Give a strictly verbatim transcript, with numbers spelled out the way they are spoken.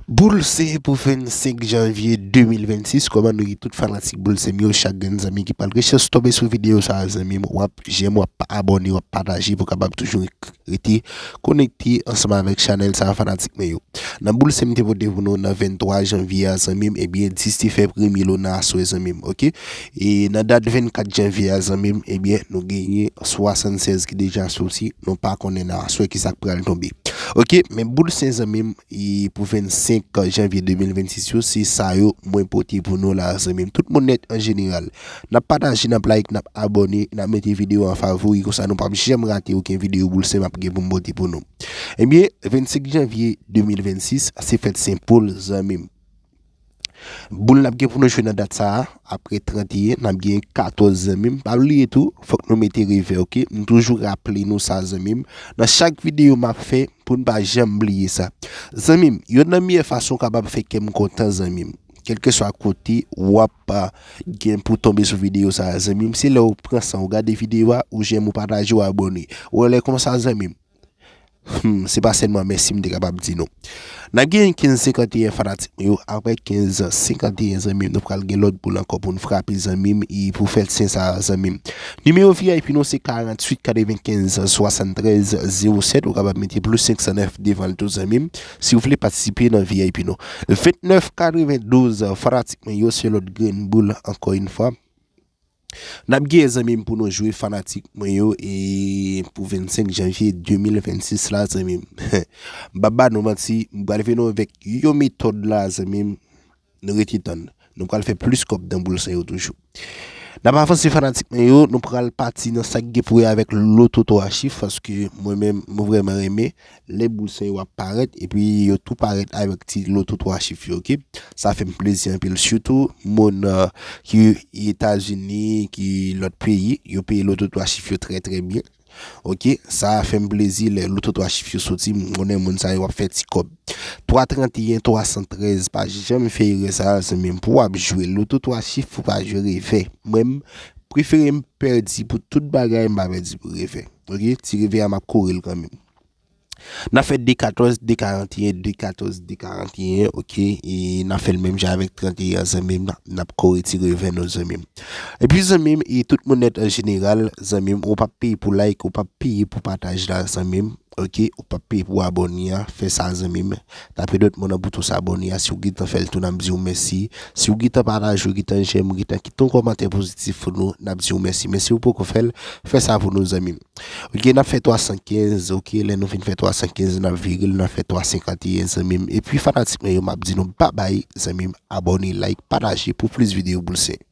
Boul Sen pou vennsenk janvye de mil vennsis, kòman nou ye tout fanatik Boul Sen m yo, chak grenn zanmi ki pral gen chans tonbe sou videyo sa a, zanmi m, w ap j'aime, w ap abòne, w ap pataje pou w kapab toujou rete konekte ansanm avèk chanèl sa a, fanatik mwen yo. Nan Boul Sen m te pote pou nou nan venntwa janvye a, zanmi m, ebyen, dis te fè premye lo nan aswè, zanmi m, oke? E nan dat vennkat janvye a, zanmi m, ebyen, nou genyen swasannsèz ki deja soti, nou pa konnen nan aswè ki sa k pral tonbe. Oke, men Boul Sen, zanmi m, e pou vennsenk janvye de mil vennsis yo, se sa yo mwen pote pou nou la, zanmi m. Tout moun nèt an jeneral. N ap pataje, n ap like, n ap abòne, n ap mete videyo an favori, konsa nou p ap janm rate okenn videyo Boul Sen m ap gen pou m pote pou nou. Ebyen, vennsenk janvye de mil vennsis, se fèt Sen Pòl, zanmi m. Boul n ap gen pou nou jwe nan dat sa a, apre trannteyen, n ap gen katòz, zanmi m. Pa bliye tou, fòk nou mete revè, oke? M toujou raple nou sa, zanmi m. Nan chak videyo m ap fè, pou n pa janm bliye sa. Zanmi m, youn nan meyè fason w kapab fè kè m kontan, zanmi m, kèlkeswa kote w ap, a, gen pou tonbe sou videyo sa a, zanmi m, se lè w pran san w gade videyo a, ou j'aime, ou pataje, ou abòne. Ou wè lè konsa, zanmi m. Hmm, se pa sèlman mèsi m te kapab di nou. N ap gen kenz senkanteyen, fanatik mwen yo. Apre kenz senkanteyen, zanmi m, nou pral gen lòt boul ankò pou n frape, zanmi m, e pou fèt Sen sa a, zanmi m. Nimewo V I P nou se karanntuit katrevenkenz swasanntrèz zewo sèt. Ou kapab mete plis senk san nèf devan l tou, zanmi m, si w vle patisipe nan V I P nou. Vennèf katrevendouz, fanatik mwen yo, se lòt grenn boul, ankò yon fwa. N ap gen, zanmi m, pou nou jwe, fanatik mwen yo, e pou vennsenk janvye de mil vennsis la, zanmi m. M p ap ba nou manti, m pral vin nou avèk yon metòd la, zanmi m. Nou rete tann. Nou pral fè plis kòb nan Boul Sen yo toujou. N ap avanse, fanatik mwen yo, nou pral pati nan sa k gen pou wè avèk loto twa chif, paske mwen menm, mwen vrèman renmen lè Boul Sen yo ap parèt, epi yo tou parèt avèk ti loto twa chif yo, oke? Sa fè m plezi anpil, sitou moun, a, ki Etazini, ki lòt peyi, yo peye loto twa chif yo trè, trè byen. Oke, sa fè m plezi lè loto twa chif yo soti, m konnen moun sa yo ap fè ti kòb. Twa trannteyen, twa san trèz, pa janm fè erè sa a, zanmi m, pou w ap jwe loto twa chif, pou w pa jwe revè. Mwen, m prefere m pèdi pou tout bagay, m pa pèdi pou revè. Oke, ti revè a, m ap kore l kanmenm. N ap fè de katòz, de karannteyen, de katòz, de karannteyen, oke? E n ap fè l menm jan avèk trannteyen an, zanmi m, n ap kore ti revè nou, zanmi m. Epi, zanmi m, e tout moun nèt an jeneral, zanmi m, ou p ap peye pou like, ou p ap peye pou pataj la, zanmi m, oke? Ou p ap peye pou abòne a, fè sa, zanmi m. Tape dòt moun nan bouton sa abòne a, si w gentan fè l tou, n ap di w mèsi. Si w gentan pataje, w gentan j'aime, w gentan kite yon kòmantè pozitif pou nou, n ap di w mèsi. Men si w poko fè l, fè sa pou nou, zanmi m. Oke, n ap fè twa san kenz, oke, lè nou fin fè twa san kenz, n ap vire l, n ap fè twa senkanteyen, zanmi m. Epi fanatik mwen yo, m ap di nou babay, zanmi m, abòne, like, pataje pou plis videyo Boul Sen.